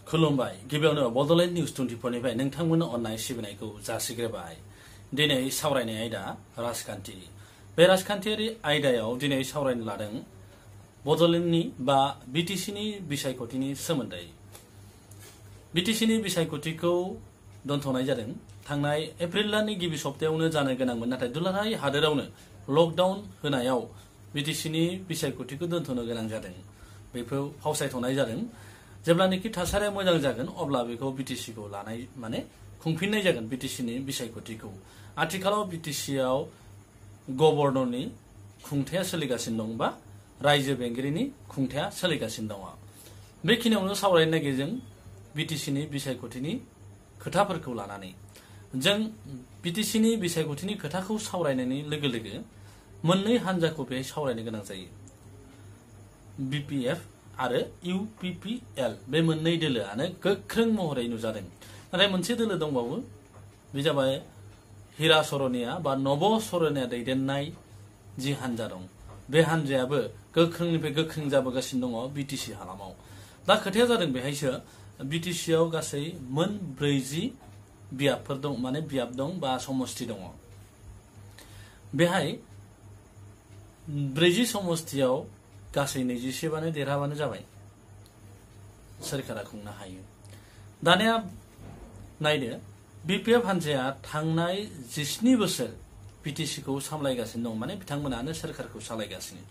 खुलुमबाय गिबियावनो बड'लेण्ड निउज 24 निफ्राय नोंथांमोननो अननाय सिबिनायखौ जासिग्रोबाय। दिनै सावरायनाय आयदा राजखान्थि। बे राजखान्थियारि आयदायाव दिनै सावरायनो लादों बड'लेण्डनि बा बिटिसिनि बिसायख'थिनि सोमोन्दै। बिटिसिनि बिसायख'थिखौ दोनथ'नाय जादों। थांनाय एप्रिल दाननि गिबि सप्तायावनो जानो गोनांमोन, नाथाय दुलाराय हादोरावनो लकडाउन होनायाव बिटिसिनि बिसायख'थिखौ दोनथ'नो गोनां जादों। बेखौ फावसायथ'नाय जादों। जेब्लानोखि थासारिया मोजां जागोन अब्ला बेखौ बिटिसिखौ लानाय माने खुंफिननाय जागोन बिटिसिनि बिसायख'थिखौ। आथिखालाव बिटिसिआव गभर्नरनि खुंथाया सोलिगासिनो दं बा रायजो बेंगिरिनि खुंथाया सोलिगासिनो दङ। बेखिनियावनो सावरायनो नागिरदों बिटिसिनि बिसायख'थिनि खोथाफोरखौ लानानै। जों बिटिसिनि बिसायख'थिनि खोथाखौ सावरायनायनि लोगो लोगो मोननै हान्जाखौ बेहाय सावरायनो गोनां जायो। BPF आरो UPPL बे मोननै दोलोआनो गोख्रों महरै नुजादों। नाथाय मोनसे दोलो दंबावो, बे जाबाय हिरा सरनिया बा नब सरनिया दैदेननाय जि हान्जा दं। बे हान्जायाबो गोख्रोंनिफ्राय गोख्रों जाबोगासिनो दङ बिटिसि हालामाव। दा खोथाया जादों बेहायसो बिटिसिआव गासै मोन 40 बियाबफोर दं, माने बियाब दं बा समस्ति दङ। बेहाय 40 समस्तियाव गासै 27 देरहाबानो जाबाय, सोरखारा खुंनो हायो। दानिया नायदो, BPF हान्जाया थांनाय 17 बोसोर बिटिसिखौ सामलायगासिनो दं, माने बिथांमोनानो सोरखारखौ सालायगासिनो।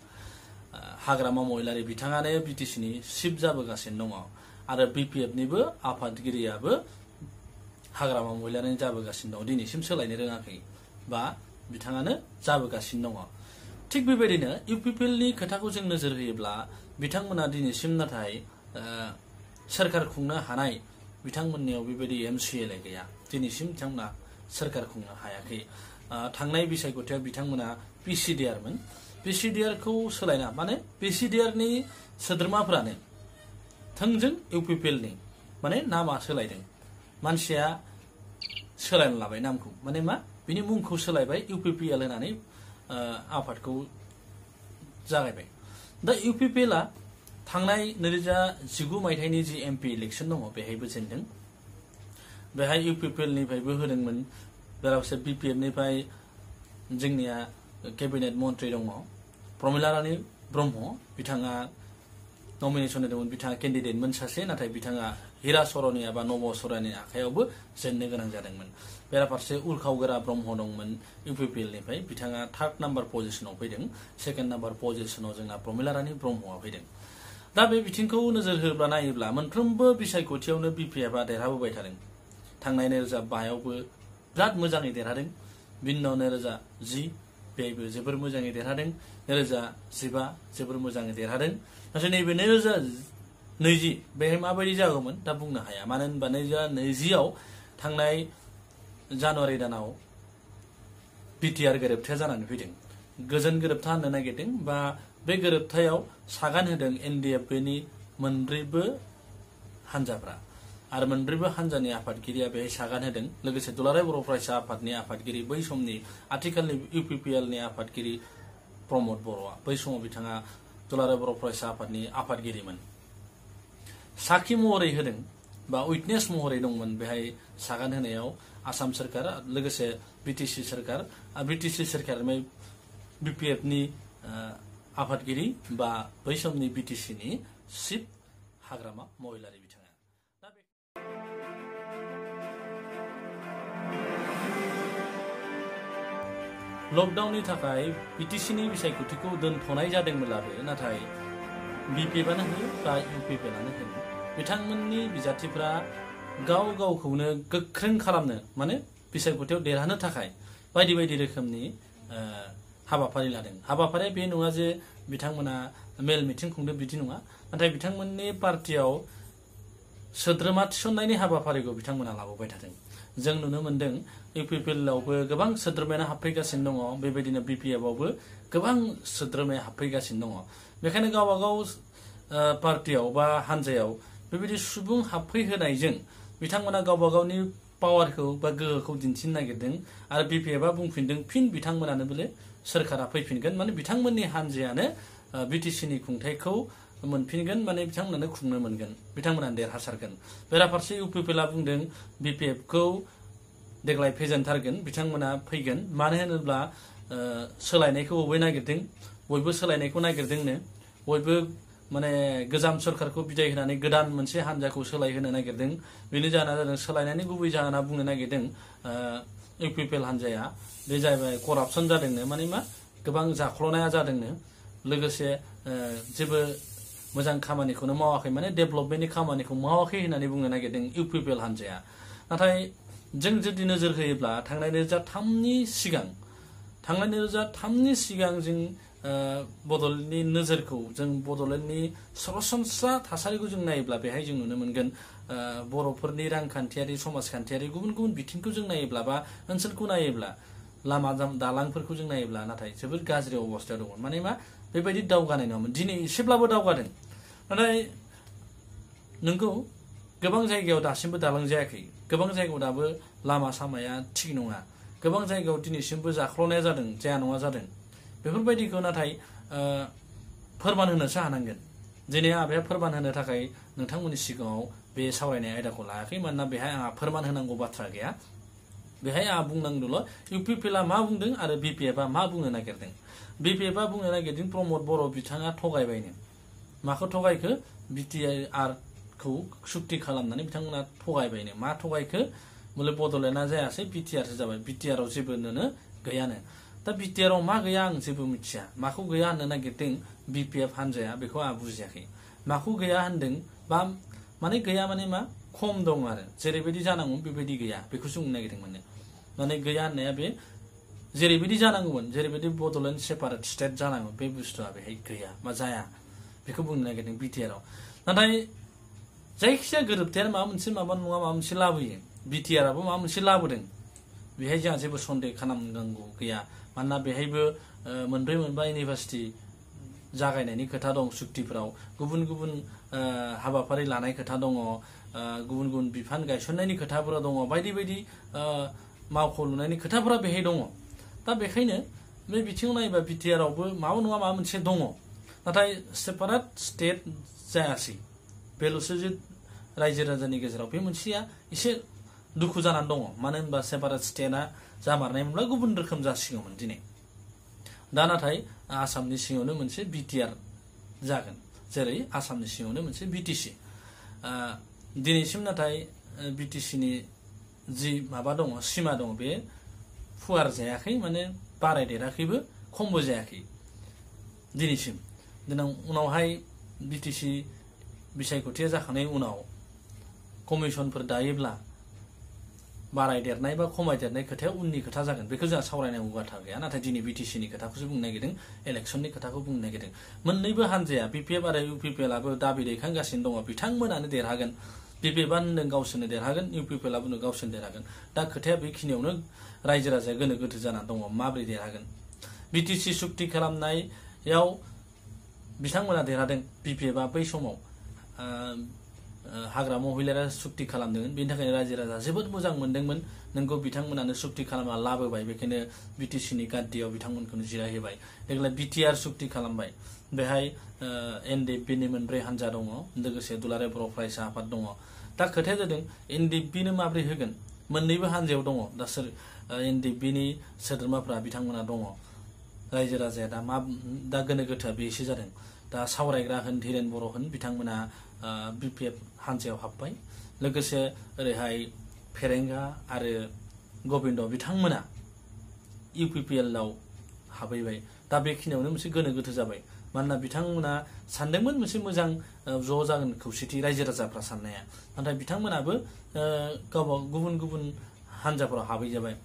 हाग्रामा महिलारि बिथाङानो बिटिसिनि चिफ जाबोगासिनो दङ आरो BPFनिबो आफादगिरियाबो हाग्रामा महिलारिनि जाबोगासिनो दङ। दिनैसिम सोलायनो रोङाखै बा बिथाङानो जाबोगासिनो दङ। थिग बेबायदिनो UPPLनि खोथाखौ जों नोजोर होयोब्ला बिथांमोना दिनैसिम नाथाय सोरखार खुंनो हानाय बिथांमोननियाव बेबायदि MCLA गैया। दिनैसिम बिथांमोना सोरखार खुंनो हायाखै। थांनाय बिसायख'थियाव बिथांमोना PCDRमोन। PCDRखौ सोलायना, माने PCDRनि सोद्रोमाफ्रानो थोंजों UPPLनि माने नामा सोलायदों। मानसिया सोलायना लाबाय नामखौ, माने मा बिनि मुंखौ सोलायबाय, UPPL होनानै आफादखौ जागायबाय। दा UPPLआ थांनाय 2019 मायथाइनि जि MP इलेक्सन दङ बेहायबो जेनदों। बेहाय UPPLनिफ्रायबो होदोंमोन, बेराफारसे BPFनिफ्राय जोंनिया केबिनेट मन्त्रि दङ प्रमिला रानी ब्रह्म, बिथाङा नमिनेसन होदोंमोन। बिथाङा केन्डिडेटमोन सासे, नाथाय बिथाङा हिरा सरनिया बा नब सरनिया आखायावबो जेननो गोनां जादोंमोन। बेराफारसे उरखावगोरा ब्रह्म दंमोन UPPLनिफ्राय, बिथाङा 3rd नाम्बार पजिशनाव फैदों। 2nd नाम्बार पजिशनाव जोंना प्रमिला रानी ब्रह्मआ फैदों। दा बे बिथिंखौ नोजोर होब्ला नायोब्ला मोनफ्रोमबो बिसायख'थियावनो BPFआ देरहाबोबाय थादों। थांनाय 2022आवबो बिराद मोजाङै देरहादों। बिनि उनाव 2010 बेहायबो जोबोर मोजाङै देरहादों। 2015 जोबोर मोजाङै देरहादों। नाथाय नैबे 2020 बेहाय माबायदि जागौमोन दा बुंनो हाया। मानो होनबा 2020आव थांनाय जानुवारि दानाव BTR गोरोबथाया जानानै फैदों। गोजोन गोरोबथा होननो नागिरदों बा बे गोरोबथायाव सागान होदों NDFBनि मोनब्रैबो हान्जाफ्रा आरो मोनब्रैबो हान्जानि आफादगिरिया बेहाय सागान होदों। लोगोसे दुलाराय बर' फरायसा आफादनि आफादगिरि, बै समनि आथिखालनि UPPLनि आफादगिरि प्रमद बर'आ, बै समाव बिथाङा दुलाराय बर' फरायसा आफादनि आफादगिरिमोन। साखि महरै होदों बा उइटनेस महरै दंमोन बेहाय सागान होनायाव आसाम सोरखार, लोगोसे BTC सोरखार। BTC सोरखारनिफ्राय BPFनि आफादगिरि बा बै समनि BTCनि चिफ हाग्रामा महिलारि बिथाङा। लकडाउननि थाखाय BTCनि बिसायख'थिखौ दोनथ'नाय जादोंमोनब्लाबो, नाथाय BPFआनो होन बा UPPLआनो होन, बिथांमोननि बिजाथिफ्रा गाव गावखौनो गोख्रों खालामनो, माने बिसायख'थियाव देरहानो थाखाय बायदि बायदि रोखोमनि हाबाफारि लादों। हाबाफारिया बे नङा जे बिथांमोना मेल मिटिं खुंदों, बिदि नङा। नाथाय बिथांमोननि पार्टियाव सोद्रोमा थिसननायनि हाबाफारिखौ बिथांमोना लाबोबाय थादों। जों नुनो मोन्दों UPPLआवबो गोबां सोद्रोमायानो हाबफैगासिनो दङ, बेबायदिनो BPFआवबो गोबां सोद्रोमाया हाबफैगासिनो दङ। बेखायनो गावबा गाव पार्टियाव बा हान्जायाव बेबायदि सुबुं हाबफैहोनायजों बिथांमोना गावबा गावनि पावारखौ बा गोहोखौ दिन्थिनो नागिरदों आरो BPFआ बुंफिनदों फिन बिथांमोनानो बोले सोरखारा फैफिनगोन, माने बिथांमोननि हान्जायानो BTCनि खुंथायखौ मोनफिनगोन माने बिथांमोनानो खुंनो मोनगोन बिथांमोनानो देरहासारगोन बेराफारसे UPPLआ बुंदों BPF खौ देग्लाय फेजेनथारगोन बिथांमोना फैगोन मानो होनोब्ला सोलायनायखौ बयबो नागिरदों बयबो सोलायनायखौ नागिरदोंनो बयबो माने गोजाम सरखारखौ बिदाय होनानै गोदान मोनसे हानजाखौ सोलायहोनो नागिरदों बेनि जाहोना जादों सोलायनायनि गुबै जाहोना बुंनो नागिरदों UPPL हानजाया बे जाहैबाय करापसन जादोंनो माने मा गोबां जाख्ल'नाया जादोंनो लोगोसे जेबो मोजां खामानिखौनो मावाखै माने डेभेलपमेन्टनि खामानिखौ मावाखै होननानै बुंनो नागिरदों UPPL हानजाया नाथाय जों जुदि नोजोर होयोब्ला थांनाय 2003नि सिगां जों बड'लेण्डनि नोजोरखौ जों बड'लेण्डनि सरासनस्रा थासारिखौ जों नायोब्ला बेहाय जों नुनो मोनगोन बर'फोरनि रांखान्थियारि समाजखान्थियारि गुबुन गुबुन बिथिंखौ जों नायोब्ला बा ओनसोलखौ नायोब्ला लामा दालांफोरखौ जों नायोब्ला नाथाय जोबोद गाज्रि अबस्थायाव दंमोन माने मा बेबायदि दावगानाय नङामोन दिनै एसेब्लाबो दावगादों नाथाय नोंगौ गोबां जायगायाव दासिमबो दालां जायाखै गोबां जायगायाव दाबो लामा सामाया थिग नङा गोबां जायगायाव दिनैसिमबो जाख्ल'नाया जादों जाया नङा जादों बेफोरबायदिखौ नाथाय फोरमान होनोसो हानांगोन दिनै आं बे फोरमान होनो थाखाय नोंथांमोननि सिगाङाव बे सावरायनाय आयदाखौ लायाखै मानोना बेहाय आंहा फोरमान होनांगौ बाथ्रा गैया बेहाय आंहा बुंनांगौल' UPPLआ मा बुंदों आरो BPFआ मा बुंनो नागिरदों BPFआ बुंनो नागिरदों प्रमद बर' बिथाङा थगायबायनो माखौ थगायखो BTR खौ सुक्ति खालामनानै बिथांमोना थगायबायनो मा थगायखो मुले बड'लेण्डआ जायासै BTRसो जाबाय BTRआव जेबो नुनो गैयानो दा BTRआव मा गैया आं जेबो मिथिया माखौ गैया होननो नागिरदों BPF हानजाया बेखौ आं बुजियाखै माखौ गैया होनदों बा माने गैया माने मा खम दं आरो जेरैबायदि जानांगौ बेबायदि गैया बेखौसो बुंनो नागिरदोंमोन माने गैया होननाया बे जेरैबायदि जानांगौमोन जेरैबायदि बड'लेण्ड सेपारेट स्टेट जानांगौ बे बुस्थुआ बेहाय गैया बा जाया बेखौ बुंनो नागिरदों BTRआव नाथाय जायखिजाया गोरोबथायानो माबा मोनसे माबा नङा माबा मोनसे लाबोयो BTRआबो माबा मोनसे लाबोदों बेहाय जोंहा जेबो सन्देह खालामनांगौ गैया मानोना बेहायबो मोनब्रै मोनबा इउनिभार्सिटि जागायनायनि खोथा दं सुक्तिफोराव गुबुन गुबुन हाबाफारि लानाय खोथा दङ गुबुन गुबुन बिफान गायसननायनि खोथाफोरा दङ बायदि बायदि मावख' लुनायनि खोथाफोरा बेहाय दङ दा बेखायनो बे बिथिङाव नायोबा BTRआवबो माबा नङा माबा मोनसे दङ नाथाय सेपारेट स्टेट जायासै बेल'सो जे रायजो राजानि गेजेराव बे मोनसेया एसे दुखु जानानै दङ मानो होनबा सेपारेट स्टेटआ जामारनायमोनब्ला गुबुन रोखोम जासिगौमोन दिनै दा नाथाय आसामनि सिङावनो मोनसे BTR जागोन जेरै आसामनि सिङावनो मोनसे BTC दिनैसिम नाथाय BTCनि जि माबा दङ सिमा दङ बे फुवार जायाखै माने बारायदेराखैबो खमबो जायाखै दिनैसिम उनावहाय BTC बिसायख'थिया जाखांनायनि उनाव कमिसनफोर दायोब्ला बारायदेरनाय बा खमायदेरनाय खोथाया उननि खोथा जागोन बेखौ जोंहा सावरायनांगौ बाथ्रा गैया नाथाय दिनै BTCनि खोथाखौसो बुंनो नागिरदों इलेक्सननि खोथाखौ बुंनो नागिरदों मोननैबो हानजाया BPF आरो UPPLआबो दाबि दैखांगासिनो दङ बिथांमोनानो देरहागोन BPFआ होनदों गावसोरनो देरहागोन UPPLआ बुंदों गावसोरनो देरहागोन दा खोथाया बेखिनियावनो रायजो राजाया गोनो गोथो जानानै दङ माबोरै देरहागोन BTC सुक्ति खालामनायाव बिथांमोना देरहादों BPFआ बै समाव हाग्रा महिलाया सुक्ति खालामदोंमोन बेनि थाखायनो रायजो राजा जोबोद मोजां मोनदोंमोन नोंगौ बिथांमोनानो सुक्ति खालामना लाबोबाय बेखायनो BTCनि गाद्दियाव बिथांमोनखौनो जिरायहोबाय देग्लाय BTR सुक्ति खालामबाय बेहाय NDPनि मोनब्रै हानजा दङ लोगोसे दुलाराय बर' फरायसा आफाद दङ दा खोथाया जादों NDPनो माबोरै होगोन मोननैबो हानजायाव दङ दा NDPनि सोद्रोमाफ्रा बिथांमोना दङ रायजो राजाया दा गोनो गोथोआ बेसो जादों दा सावरायग्रा होन धीरेन बर' होन बिथांमोना BPF हानजायाव हाबबाय लोगोसे ओरैहाय फेरेंगा आरो गबिन्द बिथांमोना UPPLआव हाबहैबाय दा बेखिनियावनो मोनसे गोनो गोथो जाबाय मानोना बिथांमोना सानदोंमोन मोनसे मोजां ज' जागोन खौसेथि रायजो राजाफ्रा साननाया नाथाय बिथांमोनाबो गावबा गुबुन गुबुन हानजाफोराव हाबहैजाबाय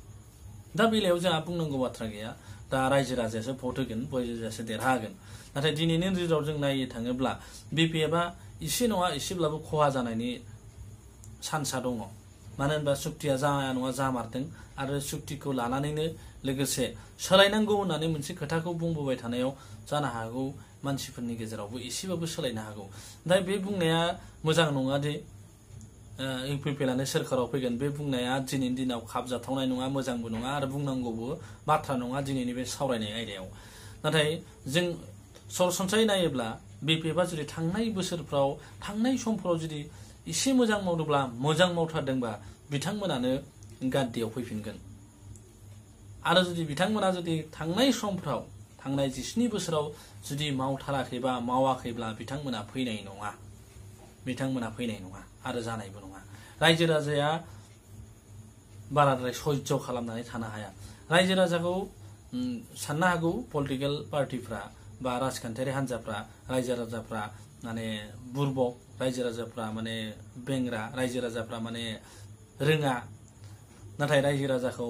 दा बेलायाव जोंहा बुंनांगौ बाथ्रा गैया दा रायजो राजायासो भट होगोन रायजो राजायासो देरहागोन नाथाय दिनैनि नोजोराव जों नायनो थाङोब्ला BPFआ एसे नङा एसेब्लाबो खहा जानायनि चान्सआ दङ मानो होनबा सुक्तिया जाया नङा जामारदों आरो सुक्तिखौ लानानैनो लोगोसे सोलायनांगौ होननानै मोनसे खोथाखौ बुंबोबाय थानायाव जानो हागौ मानसिफोरनि गेजेरावबो एसेबाबो सोलायनो हागौ दा बे बुंनाया मोजां नङा दि UPPLआनो सोरखाराव फैगोन बे बुंनाया दिनैनि दिनाव खाबजाथावनाय नङा मोजांबो नङा आरो बुंनांगौबो बाथ्रा नङा दिनैनि बे सावरायनाय आयदायाव नाथाय जों सरासनस्रायै नायोब्ला BPF जुदि थांनाय बोसोरफ्राव थांनाय समफ्राव जुदि एसे मोजां मावदोंब्ला मोजां मावथारदोंबा बिथांमोनानो गाद्दियाव फैफिनगोन आरो जुदि बिथांमोना जुदि थांनाय समफ्राव थांनाय 17 बोसोराव जुदि मावथाराखैबा मावाखैब्ला बिथांमोना फैनाय नङा आरो जानायबो नङा रायजो राजाया बाराद्राय सह्य खालामनानै थानो हाया रायजो राजाखौ साननो हागौ पलिटिकेल पार्टिफ्रा बा राजखान्थियारि हान्जाफ्रा रायजो राजाफ्रा माने बुरबक रायजो राजाफ्रा माने बेंग्रा रायजो राजाफ्रा माने रोङा नाथाय रायजो राजाखौ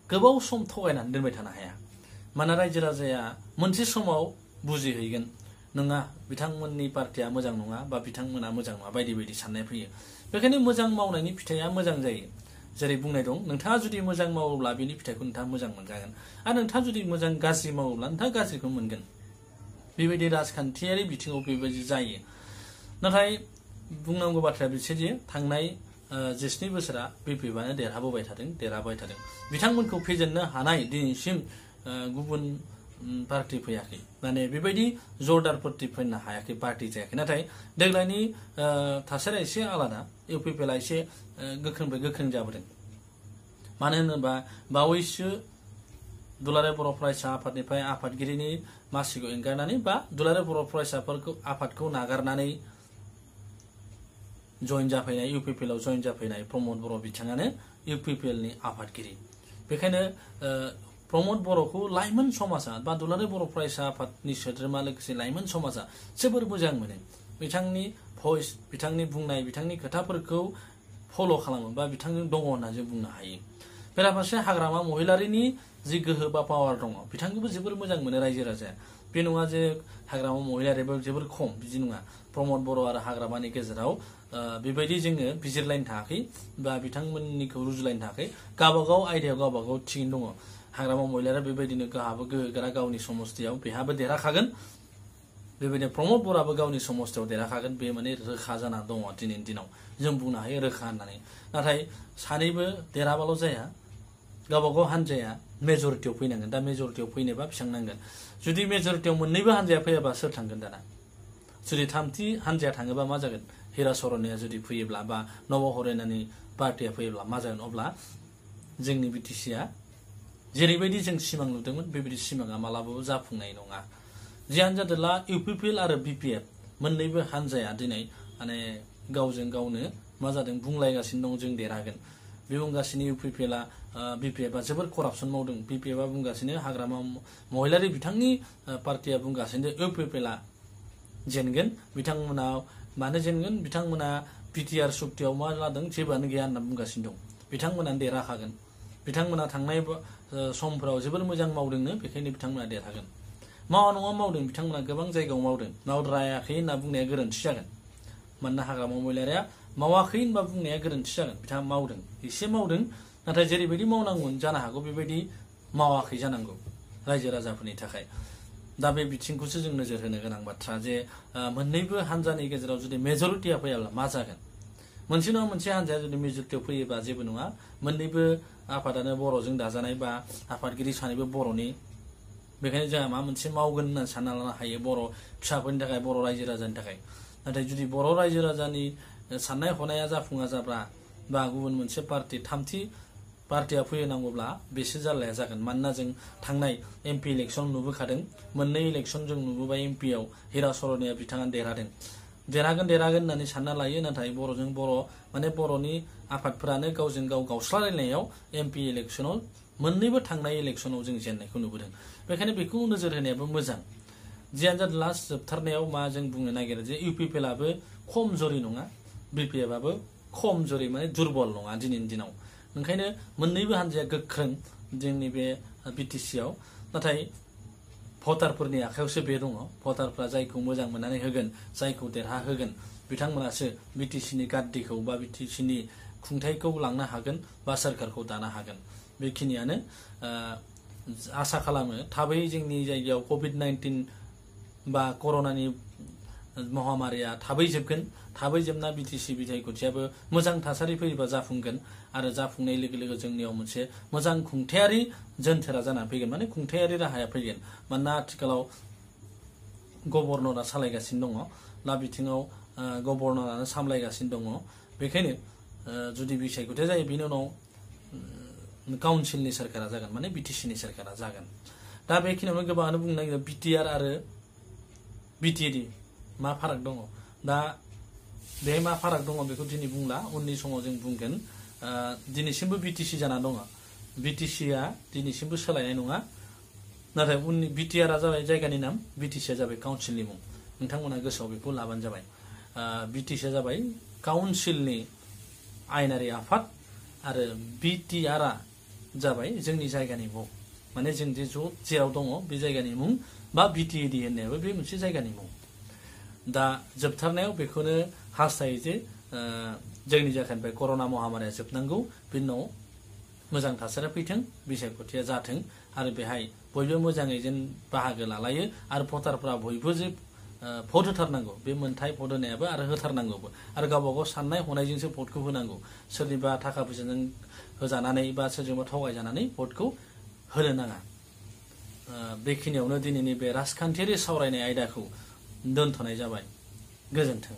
गोबाव सम थगायनानै दोनबाय थानो हाया मानोना रायजो राजाया मोनसे समाव बुजिहैगोन नङा बिथांमोननि पार्टिया मोजां नङा बा बिथांमोना मोजां नङा बायदि बायदि साननाय फैयो बेखायनो मोजां मावनायनि फिथाइया मोजां जायो जेरै बुंनाय दं नोंथाङा जुदि मोजां मावोब्ला बेनि फिथाइखौ नोंथाङा मोजां मोनजागोन आरो नोंथाङा जुदि मोजां गाज्रि मावोब्ला नोंथाङा गाज्रिखौ मोनगोन बेबायदि राजखान्थियारि बिथिङाव बेबायदि जायो नाथाय बुंनांगौ बाथ्राया बिसोरदि थांनाय 17 बोसोरा BPFआनो देरहाबाय थादों बिथांमोनखौ फेजेननो हानाय दिनैसिम गुबुन पार्टी फैयाखै माने बेबायदि जरदार पार्टी फैनो हायाखै पार्टी जायाखै नाथाय देग्लायनि थासारिया एसे आलादा UPPLआ एसे गोख्रोंनिफ्राय गोख्रों जाबोदों मानो होनोबा बावैसो दुलाराय बर' फरायसा आफादनिफ्राय आफादगिरिनि मासिखौ एंगारनानै बा दुलाराय बर' फरायसाफोरखौ आफादखौ नागारनानै जयेन जाफैनाय UPPLआव जयेन जाफैनाय प्रमद बर' बिथाङानो UPPLनि आफादगिरि बेखायनो प्रमद बर'खौ लाइमोन समाजा बा दुलाराय बर' फरायसा आफादनि सोद्रोमा लोगोसे लाइमोन समाजा जोबोर मोजां मोनो बिथांनि भइस बिथांनि बुंनाय बिथांनि खोथाफोरखौ फल' खालामो बा बिथांजों दङ होनना जों बुंनो हायो बेराफारसे हाग्रामा महिलारिनि जि गोहो बा पावार दङ बिथांखौबो जोबोर मोजां मोनो रायजो राजाया बे नङा जे हाग्रामा महिलारियाबो जोबोर खम बिदि नङा प्रमद बर' आरो हाग्रामानि गेजेराव बेबायदि जोङो बिजिरलायनो थाखाय बा बिथांमोननिखौ रुजुलायनो थाखाय गावबागाव आयदायाव गावबागाव थिगैनो दङ हाग्रामा महिलारिया बेबायदिनो गाहाबो गोहोगोरा गावनि समस्थियाव बेहाबो देरहाखागोन बेबायदिनो प्रमद बर'आबो गावनि समस्थियाव देरहाखागोन बे माने रोखा जाना दङ दिनैनि दिनाव जों बुंनो हायो रोखा होननानै नाथाय सानैबो देरहाबाल' जाया गावबागाव हान्जाया मेजरिटियाव फैनांगोन दा मेजरिटियाव फैनोबा बेसेबां नांगोन जुदि मेजरिटियाव मोननैबो हान्जाया फैयाबा सोर थांगोन दाना जुदि थामथि हान्जाया थाङोबा मा जागोन हिरा सर'निया जुदि फैयोब्ला बा नब हरिनानि पार्टिया फैयोब्ला मा जागोन अब्ला जोंनि BTCआ जेरैबायदि जों सिमां नुदोंमोन बेबायदि सिमाङा मालाबाबो जाफुंनाय नङा जियानो जादोंला UPPL आरो BPF मोननैबो हान्जाया दिनै माने गावजों गावनो मा जादों बुंलायगासिनो दं जों देरहागोन बे बुंगासिनो BPFआ जोबोर करापसन मावदों BPFआ बुंगासिनो हाग्रामा महिलारि बिथांनि पार्टिया बुंगासिनो UPPLआ जेनगोन बिथांमोना मानो जेनगोन बिथांमोना PTR सुक्तियाव मा लादों जेबोआनो गैया होनना बुंगासिनो दं बिथांमोनानो देरहाखागोन बिथांमोना थांनाय समफोराव जोबोर मोजां मावदोंनो बेखायनो बिथांमोना देरहागोन मावा नङा मावदों बिथांमोना गोबां जायगायाव मावदों मावद्रायाखै होनना बुंनाया गोरोन्थि जागोन मानोना हाग्रामा महिलारिया मावाखै होनबा बुंनाया गोरोन्थि जागोन बिथाङा मावदों एसे मावदों नाथाय जेरैबायदि मावनांगौमोन जानो हागौ बेबायदि मावाखै जानांगौ रायजो राजाफोरनि थाखाय दा बे बिथिंखौसो जों नोजोर होनो गोनां बाथ्रा जे मोननैबो हान्जानि गेजेराव जुदि मेजरिटिया फैयाब्ला मा जागोन मोनसे नङा मोनसे हान्जाया जुदि मेजरिटियाव फैयोबा जेबो नङा मोननैबो आफादानो बर'जों दाजानाय बा आफादगिरि सानैबो बर'नि बेखायनो जोंहा मा मोनसे मावगोन होननानै सानना लानो हायो बर' फिसाफोरनि थाखाय बर' रायजो राजानि थाखाय नाथाय जुदि बर' रायजो राजानि साननाय हनाया जाफुङा जाब्ला बा गुबुन मोनसे पार्टी थामथि पार्टिया फैनांगौब्ला बेसो जारलाया जागोन मानोना जों थांनाय MP इलेक्सन नुबोखादों मोननै इलेक्सन जों नुबोबाय MPआव हिरा सर'निया बिथाङा देरहागोन होननानै सानना लायो नाथाय बर'जों बर' माने बर'नि आफादफोरानो गावजों गाव गावस्रालायनायाव MP इलेक्सनाव मोननैबो थांनाय इलेक्सनाव जों जेननायखौ नुबोदों बेखायनो बेखौ नोजोर होनायाबो मोजां जियानो जादों लास्ट जोबथारनायाव मा जों बुंनो नागिरो जे UPPLआबो खम जरि नङा BPFआबो खम जरि माने दुरबल नङा दिनैनि दिनाव ओंखायनो मोननैबो हान्जाया गोख्रों जोंनि बे BTCआव नाथाय भटारफोरनि आखायावसो बे दङ भटारफ्रा जायखौ मोजां मोननानै होगोन जायखौ देरहाहोगोन बिथांमोनासो BTCनि गाद्दिखौ बा BTCनि खुंथायखौ लांनो हागोन बा सोरखारखौ दानो हागोन बेखिनियानो आसा खालामो थाबै जोंनि जायगायाव COVID-19 बा कर'नानि महामारिया थाबै जोबना BTC बिसायख'थियाबो मोजां थासारि फैयोबा जाफुंगोन आरो जाफुंनाय लोगो लोगो जोंनियाव मोनसे मोजां खुंथायारि जोनथोरा जानानै फैगोन माने खुंथायारि राहाया फैगोन मानोना आथिखालाव गभर्नरा सालायगासिनो दङ दा बिथिङाव गभर्नरानो सामलायगासिनो दङ बेखायनो जुदि बिसायख'थिया जायो बिनि उनाव काउन्सिलनि सोरखारा जागोन माने बिटिसिनि सोरखारा जागोन दा बेखिनियावनो गोबाङानो बुंनो नागिरो बिटिआर आरो बिटिएडि मा फाराग दङ दा बे मा फाराग दङ बेखौ दिनै बुंला उननि समाव जों बुंगोन दिनैसिमबो बिटिसि जाना दङ बिटिसिआ दिनैसिमबो सोलायनाय नङा नाथाय उननि बिटिआरआ जाबाय जायगानि नाम बिटिसिआ जाबाय काउन्सिलनि मुं नोंथांमोना गोसोआव बेखौ लाबानो जाबाय बिटिसिआ जाबाय काउन्सिलनि आयेनारि आफाद आरो बिटिआरआ जाबाय जोंनि जायगानि मुं माने जों जे ज' जेराव दङ बे जायगानि मुं बा बिटिएडि होननायाबो बे मोनसे जायगानि मुं दा जोबथारनायाव बेखौनो हास्थायो जे जोंनि जायगानिफ्राय कर'ना महामारिया जोबनांगौ बिनि उनाव मोजां थासारिया फैथों बिसायख'थिया जाथों आरो बेहाय बयबो मोजाङै जेन बाहागो लालायो आरो भटारफ्रा बयबो जे भट होथारनांगौ बे मोनथाय भट होनायाबो आरो होथारनांगौबो आरो गावबा गाव साननाय हनायजोंसो भटखौ होनांगौ सोरनिबा थाखा फैसाजों होजानानै बा सोरजोंबा थगायजानानै भटखौ होनो नाङा बेखिनियावनो दिनैनि बे राजखान्थियारि सावरायनाय आयदाखौ दोनथ'नाय जाबाय गोजोन्थों।